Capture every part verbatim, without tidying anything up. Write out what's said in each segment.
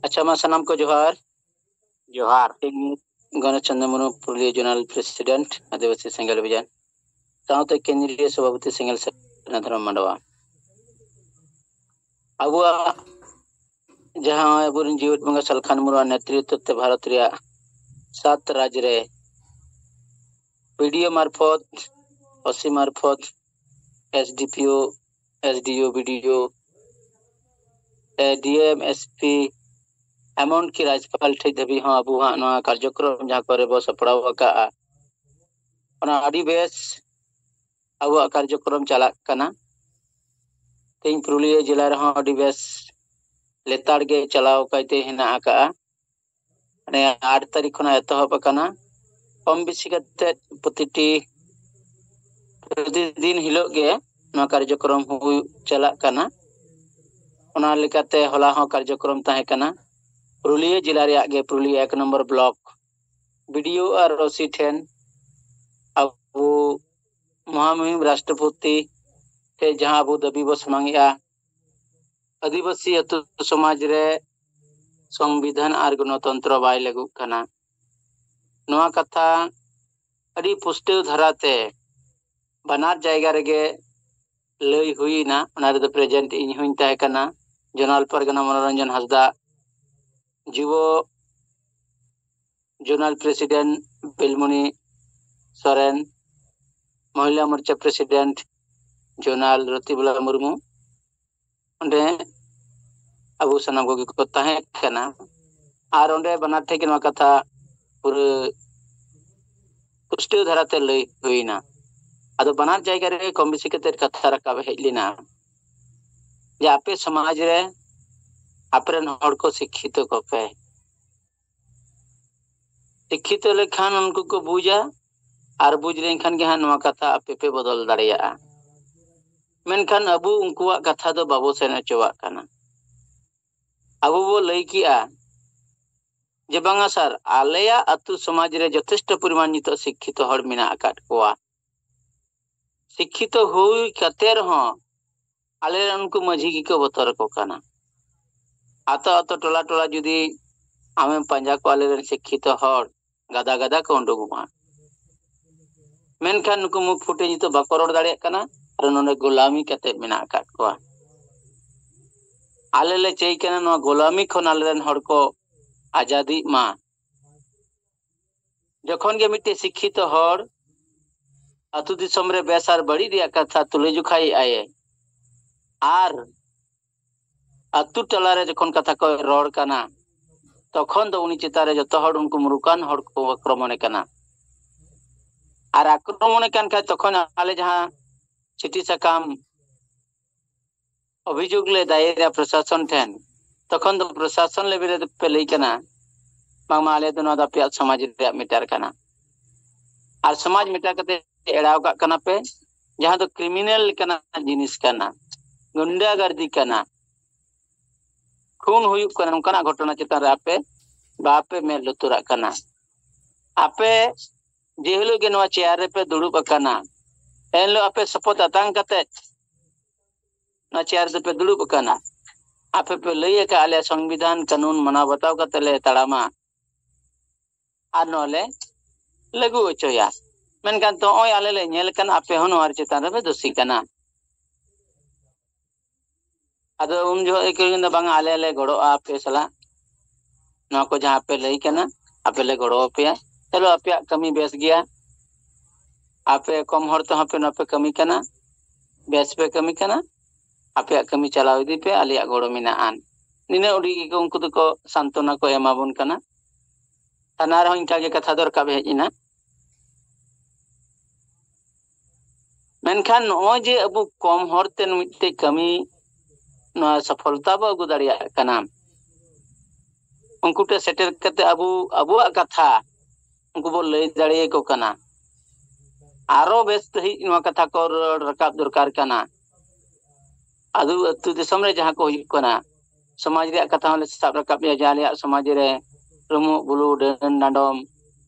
ᱟᱪᱪᱷᱟ, ᱢᱟ ᱥᱟᱱᱟᱢ ᱠᱚ ᱡᱚᱦᱟᱨ᱾ ᱡᱚᱦᱟᱨ᱾ ᱤᱧ ᱜᱚᱱᱮᱥ ᱪᱚᱸᱫᱽᱨᱚ ᱢᱩᱨᱢᱩ, ᱯᱩᱨᱩᱞᱤᱭᱟᱹ ᱡᱳᱱᱟᱞ ᱯᱨᱮᱥᱤᱰᱮᱱᱴ, ᱟᱹᱫᱤᱵᱟᱹᱥᱤ ᱥᱮᱸᱜᱮᱞ ᱚᱵᱷᱤᱡᱟᱱ, ᱥᱟᱶᱛᱮ ᱠᱮᱱᱫᱨᱤᱭᱚ ᱥᱚᱵᱷᱟᱯᱚᱛᱤ ᱥᱮᱸᱜᱮᱞ ᱥᱟᱹᱫᱷᱤᱱᱟ ᱫᱷᱚᱨᱚᱢ ᱢᱟᱰᱣᱟ᱾ ᱟᱵᱚᱣᱟᱜ ᱡᱟᱦᱟᱸ ᱟᱵᱚᱨᱮᱱ ᱡᱤᱣᱮᱫ ᱵᱚᱸᱜᱟ ᱥᱟᱞᱠᱷᱟᱱ ᱢᱩᱨᱢᱩᱣᱟᱜ ᱱᱮᱛᱨᱤᱛᱵ ᱛᱮ ᱵᱷᱟᱨᱚᱛ ᱨᱮᱭᱟᱜ ᱥᱟᱛ ᱨᱟᱡᱽ ᱨᱮ BDO ᱢᱟᱨᱯᱷᱚᱛ, ᱳᱥᱤ ᱢᱟᱨᱯᱷᱚᱛ, ᱮᱥᱰᱤᱯᱤᱳ, SDO, BDO, DM, SP, ᱮᱢᱚᱱ ᱠᱤ ᱨᱟᱡᱽᱯᱟᱞ ᱴᱷᱮᱡ ᱫᱷᱟᱹᱵᱤᱡ ᱦᱚᱸ ᱟᱵᱚᱣᱟᱜ ᱱᱚᱣᱟ ᱠᱟᱨᱡᱚᱠᱨᱚᱢ ᱡᱟᱦᱟᱸ ᱠᱚᱨᱮ ᱵᱚ ᱥᱟᱯᱲᱟᱣ ᱟᱠᱟᱫᱼᱟ, ᱚᱱᱟ ᱟᱹᱰᱤ ᱵᱮᱥ ᱟᱵᱚᱣᱟᱜ ᱠᱟᱨᱡᱚᱠᱨᱚᱢ ᱪᱟᱞᱟᱜ ᱠᱟᱱᱟ᱾ ᱛᱮᱦᱮᱧ ᱯᱩᱨᱩᱞᱤᱭᱟᱹ ᱡᱮᱞᱟ ᱨᱮᱦᱚᱸ ᱟᱹᱰᱤ ᱵᱮᱥ ᱞᱮᱛᱟᱲ ᱜᱮ ᱪᱟᱞᱟᱣ ᱠᱟᱭᱛᱮ ᱦᱮᱱᱟᱜ ᱟᱠᱟᱫᱼᱟ᱾ ᱢᱟᱱᱮ ᱟᱴ ᱛᱟᱹᱨᱤᱠᱷ ᱠᱷᱚᱱᱟᱜ ᱮᱛᱚᱦᱚᱵ ᱟᱠᱟᱱᱟ᱾ ᱠᱚᱢ ᱵᱮᱥᱤ ᱠᱟᱛᱮ ᱯᱨᱚᱛᱤᱴᱤ ᱯᱨᱚᱛᱤᱫᱤᱱ ᱦᱤᱞᱳᱜ ᱜᱮ ᱱᱚᱣᱟ ᱠᱟᱨᱡᱚᱠᱨᱚᱢ ᱦᱩᱭ ᱪᱟᱞᱟᱜ ᱠᱟᱱᱟ᱾ ᱚᱱᱟ ᱞᱮᱠᱟᱛᱮ ᱦᱚᱞᱟ ᱦᱚᱸ ᱠᱟᱨᱡᱚᱠᱨᱚᱢ ᱛᱟᱦᱮᱸ ᱠᱟᱱᱟ᱾ ᱯᱩᱨᱩᱞᱤᱭᱟᱹ ᱡᱮᱞᱟ ᱨᱮᱭᱟᱜ ᱜᱮ ᱯᱩᱨᱩᱞᱤᱭᱟᱹ ᱮᱠ ᱱᱚᱢᱵᱚᱨ ᱵᱞᱚᱠ ᱵᱤᱰᱤᱳ ᱟᱨ ᱳᱥᱤ ᱴᱷᱮᱱ ᱟᱵᱚ ᱢᱚᱦᱟᱢᱩᱦᱤᱢ ᱨᱟᱥᱴᱨᱚᱯᱚᱛᱤ ᱴᱷᱮᱱ ᱡᱟᱦᱟᱸ ᱟᱵᱚ ᱫᱟᱹᱵᱤ ᱵᱚ ᱥᱟᱢᱟᱝᱮᱜᱼᱟ, ᱟᱹᱫᱤᱵᱟᱹᱥᱤ ᱟᱹᱛᱩ ᱥᱚᱢᱟᱡᱽ ᱨᱮ ᱥᱚᱝᱵᱤᱫᱷᱟᱱ ᱟᱨ ᱜᱚᱱᱚᱛᱚᱱᱛᱨᱚ ᱵᱟᱭ ᱞᱟᱹᱜᱩᱜ ᱠᱟᱱᱟ᱾ ᱱᱚᱣᱟ ᱠᱟᱛᱷᱟ ᱟᱹᱰᱤ ᱯᱩᱥᱴᱟᱹᱣ ᱫᱷᱟᱨᱟᱛᱮ ᱵᱟᱱᱟᱨ ᱡᱟᱭᱜᱟ ᱨᱮᱜᱮ ᱞᱟᱹᱭ ᱦᱩᱭᱱᱟ᱾ ᱚᱱᱟ ᱨᱮᱫᱚ ᱯᱨᱮᱡᱮᱱᱴ ᱤᱧ ᱦᱚᱧ ᱛᱟᱦᱮᱸ ᱠᱟᱱᱟ, ᱡᱚᱱᱟᱞ ᱯᱟᱨᱜᱟᱱᱟ ᱢᱚᱱᱳᱨᱚᱧᱡᱚᱱ ᱦᱟᱸᱥᱫᱟ, ᱡᱩᱵᱚ ᱡᱳᱱᱟᱞ ᱯᱨᱮᱥᱤᱰᱮᱱᱴ ᱵᱤᱞᱢᱩᱱᱤ ᱥᱚᱨᱮᱱ, ᱢᱚᱦᱤᱞᱟ ᱢᱳᱨᱪᱟ ᱯᱨᱮᱥᱤᱰᱮᱱᱴ ᱡᱳᱱᱟᱞ ᱨᱚᱛᱤᱵᱟᱞᱟ ᱢᱩᱨᱢᱩ, ᱚᱸᱰᱮ ᱟᱵᱚ ᱥᱟᱱᱟᱢ ᱠᱚᱜᱮ ᱠᱚ ᱛᱟᱦᱮᱸ ᱠᱟᱱᱟ᱾ ᱟᱨ ᱚᱸᱰᱮ ᱵᱟᱱᱟᱨ ᱴᱷᱮᱡ ᱜᱮ ᱱᱚᱣᱟ ᱠᱟᱛᱷᱟ ᱯᱩᱨᱟᱹ ᱯᱩᱥᱴᱟᱹᱣ ᱫᱷᱟᱨᱟᱛᱮ ᱞᱟᱹᱭ ᱦᱩᱭᱱᱟ᱾ ᱟᱫᱚ ᱵᱟᱱᱟᱨ ᱡᱟᱭᱜᱟ ᱨᱮ ᱠᱚᱢ ᱵᱮᱥᱤ ᱠᱟᱛᱮ ᱠᱟᱛᱷᱟ ᱨᱟᱠᱟᱵ ᱦᱮᱡ ᱞᱮᱱᱟ ᱡᱮ ᱟᱯᱮ ᱥᱚᱢᱟᱡᱽ ᱨᱮ ᱟᱯᱮᱨᱮᱱ ᱦᱚᱲ ᱠᱚ ᱥᱤᱠᱠᱷᱤᱛᱚ ᱠᱚᱯᱮ᱾ ᱥᱤᱠᱠᱷᱤᱛᱚ ᱞᱮᱠᱷᱟᱱ ᱩᱱᱠᱩ ᱠᱚ ᱵᱩᱡᱟ, ᱟᱨ ᱵᱩᱡᱽ ᱞᱮᱱᱠᱷᱟᱱ ᱜᱮ ᱦᱟᱸᱜ ᱱᱚᱣᱟ ᱠᱟᱛᱷᱟ ᱟᱯᱮ ᱯᱮ ᱵᱚᱫᱚᱞ ᱫᱟᱲᱮᱭᱟᱜᱼᱟ᱾ ᱢᱮᱱᱠᱷᱟᱱ ᱟᱵᱚ ᱩᱱᱠᱩᱣᱟᱜ ᱠᱟᱛᱷᱟ ᱫᱚ ᱵᱟᱵᱚ ᱥᱮᱱ ᱦᱚᱪᱚᱣᱟᱜ ᱠᱟᱱᱟ᱾ ᱟᱵᱚ ᱵᱚ ᱞᱟᱹᱭ ᱠᱮᱜᱼᱟ ᱡᱮ ᱵᱟᱝᱟ ᱥᱟᱨ, ᱟᱞᱮᱭᱟᱜ ᱟᱹᱛᱩ ᱥᱚᱢᱟᱡᱽ ᱨᱮ ᱡᱚᱛᱷᱮᱥᱴᱚ ᱯᱚᱨᱤᱢᱟᱱ ᱱᱤᱛᱚᱜ ᱥᱤᱠᱠᱷᱤᱛᱚ ᱦᱚᱲ ᱢᱮᱱᱟᱜ ᱟᱠᱟᱫ ᱠᱚᱣᱟ᱾ ᱥᱤᱠᱠᱷᱤᱛᱚ ᱦᱩᱭ ᱠᱟᱛᱮ ᱨᱮᱦᱚᱸ ᱟᱞᱮ ᱨᱮᱱ ᱩᱱᱠᱩ ᱢᱟᱹᱡᱷᱤ ᱜᱮᱠᱚ ᱵᱚᱛᱚᱨ ᱟᱠᱚ ᱠᱟᱱᱟ᱾ ᱟᱛᱳ ᱟᱛᱳ, ᱴᱚᱞᱟ ᱴᱚᱞᱟ ᱡᱩᱫᱤ ᱟᱢᱮᱢ ᱯᱟᱸᱡᱟ ᱠᱚᱣᱟ, ᱟᱞᱮ ᱨᱮᱱ ᱥᱤᱠᱠᱷᱤᱛᱚ ᱦᱚᱲ ᱜᱟᱫᱟ ᱜᱟᱫᱟ ᱠᱚ ᱩᱰᱩᱠᱚᱜᱼᱟ᱾ ᱢᱮᱱᱠᱷᱟᱱ ᱱᱩᱠᱩ ᱢᱩᱠ ᱯᱷᱩᱴᱮ ᱱᱤᱛᱚᱜ ᱵᱟᱠᱚ ᱨᱚᱲ ᱫᱟᱲᱮᱭᱟᱜ ᱠᱟᱱᱟ, ᱟᱨ ᱱᱚᱰᱮ ᱜᱳᱞᱟᱢᱤ ᱠᱟᱛᱮ ᱢᱮᱱᱟᱜ ᱟᱠᱟᱫ ᱠᱚᱣᱟ᱾ ᱟᱞᱮ ᱞᱮ ᱪᱟᱹᱭ ᱠᱟᱱᱟ ᱱᱚᱣᱟ ᱜᱳᱞᱟᱢᱤ ᱠᱷᱚᱱ ᱟᱞᱮ ᱨᱮᱱ ᱦᱚᱲ ᱠᱚ ᱟᱡᱟᱫᱤᱜ ᱢᱟ᱾ ᱡᱚᱠᱷᱚᱱ ᱜᱮ ᱢᱤᱫᱴᱮᱡ ᱥᱤᱠᱠᱷᱤᱛᱚ ᱦᱚᱲ ᱟᱹᱛᱩ ᱫᱤᱥᱚᱢ ᱨᱮ ᱵᱮᱥ ᱟᱨ ᱵᱟᱹᱲᱤᱡ ᱨᱮᱭᱟᱜ ᱠᱟᱛᱷᱟ ᱛᱩᱞᱟᱹᱡᱚᱠᱷᱟᱭᱮᱫ ᱟᱭ, ᱟᱨ ᱟᱹᱛᱩ ᱴᱚᱞᱟᱨᱮ ᱡᱚᱠᱷᱚᱱ ᱠᱟᱛᱷᱟ ᱠᱚ ᱨᱚᱲ ᱠᱟᱱᱟ, ᱛᱚᱠᱷᱚᱱ ᱫᱚ ᱩᱱᱤ ᱪᱮᱛᱟᱱ ᱨᱮ ᱡᱚᱛᱚ ᱦᱚᱲ ᱩᱱᱠᱩ ᱢᱩᱨᱩᱠᱟᱱ ᱦᱚᱲ ᱠᱚ ᱟᱠᱨᱚᱢᱚᱱᱮ ᱠᱟᱱᱟ᱾ ᱟᱨ ᱟᱠᱨᱚᱢᱚᱱᱮ ᱠᱟᱱ ᱠᱷᱟᱡ, ᱛᱚᱠᱷᱚᱱ ᱟᱞᱮ ᱡᱟᱦᱟᱸ ᱪᱤᱴᱷᱤ ᱥᱟᱠᱟᱢ ᱚᱵᱷᱤᱡᱳᱜᱽ ᱞᱮ ᱫᱟᱭᱮᱨᱟ ᱯᱨᱚᱥᱟᱥᱚᱱ ᱴᱷᱮᱱ, ᱛᱚᱠᱷᱚᱱ ᱫᱚ ᱯᱨᱚᱥᱟᱥᱚᱱ ᱞᱮᱵᱮᱞ ᱨᱮ ᱯᱮ ᱞᱟᱹᱭ ᱠᱟᱱᱟ, ᱵᱟᱝᱢᱟ ᱟᱞᱮ ᱫᱚ ᱱᱚᱣᱟ ᱫᱚ ᱟᱯᱮᱭᱟᱜ ᱥᱚᱢᱟᱡᱽ ᱨᱮᱭᱟᱜ ᱢᱮᱴᱟᱨ ᱠᱟᱱᱟ᱾ ᱟᱨ ᱥᱚᱢᱟᱡᱽ ᱢᱮᱴᱟᱨ ᱠᱟᱛᱮ ᱮᱲᱟᱣ ᱠᱟᱜ ᱠᱟᱱᱟ ᱯᱮ, ᱡᱟᱦᱟᱸ ᱫᱚ ᱠᱨᱤᱢᱤᱱᱟᱞ ᱞᱮᱠᱟᱱᱟᱜ ᱡᱤᱱᱤᱥ ᱠᱟᱱᱟ, ᱜᱩᱱᱰᱟᱜᱟᱨᱫᱤ ᱠᱟᱱᱟ, ᱠᱷᱩᱱ ᱦᱩᱭᱩᱜ ᱠᱟᱱᱟ, ᱱᱚᱝᱠᱟᱱᱟᱜ ᱜᱷᱚᱴᱚᱱᱟ ᱪᱮᱛᱟᱱ ᱨᱮ ᱟᱯᱮ ᱵᱟᱯᱮ ᱢᱮᱫ ᱞᱩᱛᱩᱨᱟᱜ ᱠᱟᱱᱟ᱾ ᱟᱯᱮ ᱡᱮ ᱦᱤᱞᱳᱜ ᱜᱮ ᱱᱚᱣᱟ ᱪᱮᱭᱟᱨ ᱨᱮᱯᱮ ᱫᱩᱲᱩᱵ ᱟᱠᱟᱱᱟ, ᱮᱱᱦᱤᱞᱳᱜ ᱟᱯᱮ ᱥᱚᱯᱚᱛ ᱟᱛᱟᱝ ᱠᱟᱛᱮ ᱱᱚᱣᱟ ᱪᱮᱭᱟᱨ ᱨᱮᱯᱮ ᱫᱩᱲᱩᱵ ᱟᱠᱟᱱᱟ᱾ ᱟᱯᱮ ᱯᱮ ᱞᱟᱹᱭ ᱟᱠᱟᱫ, ᱟᱞᱮ ᱥᱚᱝᱵᱤᱫᱷᱟᱱ ᱠᱟᱹᱱᱩᱱ ᱢᱟᱱᱟᱣ ᱵᱟᱛᱟᱣ ᱠᱟᱛᱮ ᱞᱮ ᱛᱟᱲᱟᱢᱟ ᱟᱨ ᱱᱚᱣᱟ ᱞᱮ ᱞᱟᱹᱜᱩ ᱦᱚᱪᱚᱭᱟ᱾ ᱢᱮᱱᱠᱷᱟᱱ ᱛᱚ ᱱᱚᱜᱼᱚᱭ ᱟᱞᱮ ᱞᱮ ᱧᱮᱞ ᱠᱟᱱᱟ, ᱟᱯᱮ ᱦᱚᱸ ᱱᱚᱣᱟ ᱪᱮᱛᱟᱱ ᱨᱮᱯᱮ ᱫᱳᱥᱤ ᱠᱟᱱᱟ᱾ ᱟᱫᱚ ᱩᱱ ᱡᱚᱦᱚᱜ ᱟᱹᱭᱠᱟᱹᱣ ᱮᱱᱟ, ᱵᱟᱝᱟ, ᱟᱞᱮ ᱞᱮ ᱜᱚᱲᱚᱜᱼᱟ ᱟᱯᱮ ᱥᱟᱞᱟᱜ᱾ ᱱᱚᱣᱟ ᱠᱚ ᱡᱟᱦᱟᱸ ᱯᱮ ᱞᱟᱹᱭ ᱠᱟᱱᱟ, ᱟᱯᱮ ᱞᱮ ᱜᱚᱲᱚ ᱟᱯᱮᱭᱟ᱾ ᱪᱚᱞᱚ, ᱟᱯᱮᱭᱟᱜ ᱠᱟᱹᱢᱤ ᱵᱮᱥ ᱜᱮᱭᱟ, ᱟᱯᱮ ᱠᱚᱢ ᱦᱚᱲ ᱛᱮᱦᱚᱸ ᱯᱮ ᱱᱚᱣᱟ ᱯᱮ ᱠᱟᱹᱢᱤ ᱠᱟᱱᱟ, ᱵᱮᱥ ᱯᱮ ᱠᱟᱹᱢᱤ ᱠᱟᱱᱟ, ᱟᱯᱮᱭᱟᱜ ᱠᱟᱹᱢᱤ ᱪᱟᱞᱟᱣ ᱤᱫᱤ ᱯᱮ, ᱟᱞᱮᱭᱟᱜ ᱜᱚᱲᱚ ᱢᱮᱱᱟᱜᱼᱟ᱾ ᱱᱤᱱᱟᱹᱜ ᱩᱰᱤᱡ ᱜᱮᱠᱚ ᱩᱱᱠᱩ ᱫᱚᱠᱚ ᱥᱟᱱᱛᱚᱱᱟ ᱠᱚ ᱮᱢᱟᱵᱚᱱ ᱠᱟᱱᱟ᱾ ᱛᱷᱟᱱᱟ ᱨᱮᱦᱚᱸ ᱤᱱᱠᱟ ᱜᱮ ᱠᱟᱛᱷᱟ ᱫᱚ ᱨᱟᱠᱟᱵ ᱦᱮᱡ ᱮᱱᱟ᱾ ᱢᱮᱱᱠᱷᱟᱱ ᱱᱚᱜᱼᱚᱭ ᱡᱮ ᱟᱵᱚ ᱠᱚᱢ ᱦᱚᱲ ᱛᱮ ᱢᱤᱫᱴᱮᱡ ᱠᱟᱹᱢᱤ, ᱱᱚᱣᱟ ᱥᱚᱯᱷᱚᱞᱛᱟ ᱵᱚ ᱟᱹᱜᱩ ᱫᱟᱲᱮᱭᱟᱜ ᱠᱟᱱᱟ, ᱩᱱᱠᱩ ᱴᱷᱮᱱ ᱥᱮᱴᱮᱨ ᱠᱟᱛᱮ ᱟᱵᱚ ᱟᱵᱚᱣᱟᱜ ᱠᱟᱛᱷᱟ ᱩᱱᱠᱩ ᱵᱚ ᱞᱟᱹᱭ ᱫᱟᱲᱮᱭᱟᱠᱚ ᱠᱟᱱᱟ᱾ ᱟᱨᱚ ᱵᱮᱥ ᱥᱟᱺᱦᱤᱡ ᱱᱚᱣᱟ ᱠᱟᱛᱷᱟ ᱠᱚ ᱨᱚᱲ ᱨᱟᱠᱟᱵ ᱫᱚᱨᱠᱟᱨ ᱠᱟᱱᱟ᱾ ᱟᱫᱚ ᱟᱹᱛᱩ ᱫᱤᱥᱚᱢ ᱨᱮ ᱡᱟᱦᱟᱸ ᱠᱚ ᱦᱩᱭᱩᱜ ᱠᱟᱱᱟ, ᱥᱚᱢᱟᱡᱽ ᱨᱮᱭᱟᱜ ᱠᱟᱛᱷᱟ ᱦᱚᱸᱞᱮ ᱥᱟᱵ ᱨᱟᱠᱟᱵ ᱮᱭᱟ, ᱡᱮ ᱟᱞᱮᱭᱟᱜ ᱥᱚᱢᱟᱡᱽ ᱨᱮ ᱨᱩᱢᱩᱜ ᱵᱩᱞᱩ, ᱰᱟᱹᱱ ᱰᱟᱸᱰᱚᱢ,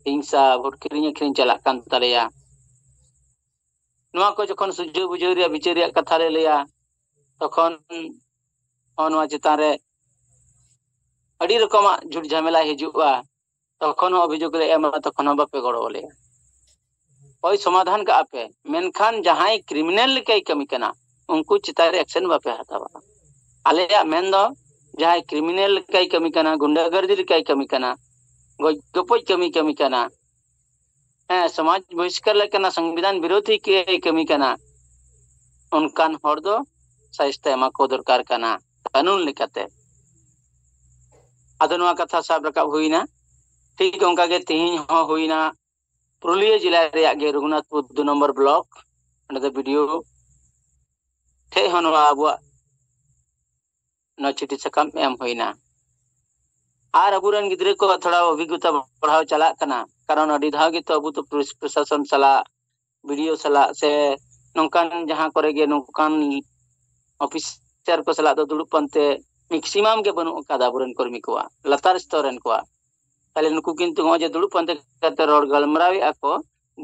ᱦᱤᱝᱥᱟ, ᱵᱷᱳᱴ ᱠᱤᱨᱤᱧ ᱟᱹᱠᱷᱨᱤᱧ ᱪᱟᱞᱟᱜ ᱠᱟᱱ ᱛᱟᱞᱮᱭᱟ᱾ ᱱᱚᱣᱟ ᱠᱚ ᱡᱚᱠᱷᱚᱱ ᱥᱩᱡᱷᱟᱹᱣ ᱵᱩᱡᱷᱟᱹᱣ ᱨᱮᱭᱟᱜ, ᱵᱤᱪᱟᱹᱨ ᱨᱮᱭᱟᱜ ᱠᱟᱛᱷᱟ ᱞᱮ ᱞᱟᱹᱭᱟ, ᱛᱚᱠᱷᱚᱱ ᱦᱚᱸ ᱱᱚᱣᱟ ᱪᱮᱛᱟᱱ ᱨᱮ ᱟᱹᱰᱤ ᱨᱚᱠᱚᱢᱟᱜ ᱡᱷᱩᱴ ᱡᱷᱟᱢᱮᱞᱟ ᱦᱤᱡᱩᱜᱼᱟ, ᱛᱚᱠᱷᱚᱱ ᱦᱚᱸ ᱚᱵᱷᱤᱡᱳᱜᱽ ᱞᱮ ᱮᱢᱟ, ᱛᱚᱠᱷᱚᱱ ᱦᱚᱸ ᱵᱟᱯᱮ ᱜᱚᱲᱚ ᱟᱞᱮᱭᱟ᱾ ᱦᱳᱭ, ᱥᱚᱢᱟᱫᱷᱟᱱ ᱠᱟᱜᱼᱟ ᱯᱮ, ᱢᱮᱱᱠᱷᱟᱱ ᱡᱟᱦᱟᱸᱭ ᱠᱨᱤᱢᱤᱱᱟᱞ ᱞᱮᱠᱟᱭ ᱠᱟᱹᱢᱤ ᱠᱟᱱᱟ, ᱩᱱᱠᱩ ᱪᱮᱛᱟᱱ ᱨᱮ ᱮᱠᱥᱮᱱ ᱵᱟᱯᱮ ᱦᱟᱛᱟᱣᱟ᱾ ᱟᱞᱮᱭᱟᱜ ᱢᱮᱱ ᱫᱚ, ᱡᱟᱦᱟᱸᱭ ᱠᱨᱤᱢᱤᱱᱟᱞ ᱞᱮᱠᱟᱭ ᱠᱟᱹᱢᱤ ᱠᱟᱱᱟ, ᱜᱩᱱᱰᱟᱜᱟᱨᱫᱤ ᱞᱮᱠᱟᱭ ᱠᱟᱹᱢᱤ ᱠᱟᱱᱟ, ᱜᱚᱡ ᱜᱚᱯᱚᱡ ᱠᱟᱹᱢᱤ ᱠᱟᱹᱢᱤ ᱠᱟᱱᱟ, ᱦᱮᱸ, ᱥᱚᱢᱟᱡᱽ ᱵᱚᱦᱤᱥᱠᱟᱨ ᱞᱮᱠᱟᱱᱟᱜ ᱥᱚᱝᱵᱤᱫᱷᱟᱱ ᱵᱤᱨᱳᱫᱷᱤ ᱠᱟᱹᱢᱤ ᱠᱟᱱᱟ, ᱚᱱᱠᱟᱱ ᱦᱚᱲ ᱫᱚ ᱥᱟᱭᱤᱥᱛᱟ ᱮᱢᱟ ᱠᱚ ᱫᱚᱨᱠᱟᱨ ᱠᱟᱱᱟ ᱠᱟᱹᱱᱩᱱ ᱞᱮᱠᱟᱛᱮ᱾ ᱟᱫᱚ ᱱᱚᱣᱟ ᱠᱟᱛᱷᱟ ᱥᱟᱵ ᱨᱟᱠᱟᱵ ᱦᱩᱭᱱᱟ᱾ ᱴᱷᱤᱠ ᱚᱱᱠᱟ ᱜᱮ ᱛᱮᱦᱮᱧ ᱦᱚᱸ ᱦᱩᱭᱱᱟ ᱯᱩᱨᱩᱞᱤᱭᱟᱹ ᱡᱮᱞᱟ ᱨᱮᱭᱟᱜ ᱜᱮ ᱨᱚᱜᱷᱩᱱᱟᱛᱷᱯᱩᱨ ᱫᱩ ᱱᱚᱢᱵᱚᱨ ᱵᱞᱚᱠ, ᱚᱸᱰᱮ ᱫᱚ ᱵᱤᱰᱤᱳ ᱴᱷᱮᱡ ᱦᱚᱸ ᱱᱚᱣᱟ ᱟᱵᱚᱣᱟᱜ ᱱᱚᱣᱟ ᱪᱤᱴᱷᱤ ᱥᱟᱠᱟᱢ ᱮᱢ ᱦᱩᱭᱱᱟ᱾ ᱟᱨ ᱟᱵᱚᱨᱮᱱ ᱜᱤᱫᱽᱨᱟᱹ ᱠᱚ ᱛᱷᱚᱲᱟ ᱚᱵᱷᱤᱜᱽᱜᱚᱛᱟ ᱵᱟᱲᱦᱟᱣ ᱪᱟᱞᱟᱜ ᱠᱟᱱᱟ, ᱠᱟᱨᱚᱱ ᱟᱹᱰᱤ ᱫᱷᱟᱣ ᱜᱮᱛᱚ ᱟᱵᱚ ᱫᱚ ᱯᱩᱞᱤᱥ ᱯᱨᱚᱥᱟᱥᱚᱱ ᱥᱟᱞᱟᱜ, ᱵᱤᱰᱤᱳ ᱥᱟᱞᱟᱜ ᱥᱮ ᱱᱚᱝᱠᱟᱱ ᱡᱟᱦᱟᱸ ᱠᱚᱨᱮ ᱜᱮ ᱱᱚᱝᱠᱟᱱ ᱚᱯᱷᱤᱥᱟᱨ ᱠᱚ ᱥᱟᱞᱟᱜ ᱫᱚ ᱫᱩᱲᱩᱵ ᱯᱟᱱᱛᱮ ᱢᱮᱠᱥᱤᱢᱟᱢ ᱜᱮ ᱵᱟᱹᱱᱩᱜ ᱟᱠᱟᱫᱟ ᱟᱵᱚᱨᱮᱱ ᱠᱚᱨᱢᱤ ᱠᱚᱣᱟᱜ, ᱞᱟᱛᱟᱨ ᱥᱛᱚᱨ ᱨᱮᱱ ᱠᱚᱣᱟᱜ᱾ ᱛᱟᱦᱞᱮ ᱱᱩᱠᱩ ᱠᱤᱱᱛᱩ ᱱᱚᱜᱼᱚᱭ ᱡᱮ ᱫᱩᱲᱩᱵ ᱯᱟᱱᱛᱮ ᱠᱟᱛᱮ ᱨᱚᱲ ᱜᱟᱞᱢᱟᱨᱟᱣᱮᱫᱼᱟ ᱠᱚ,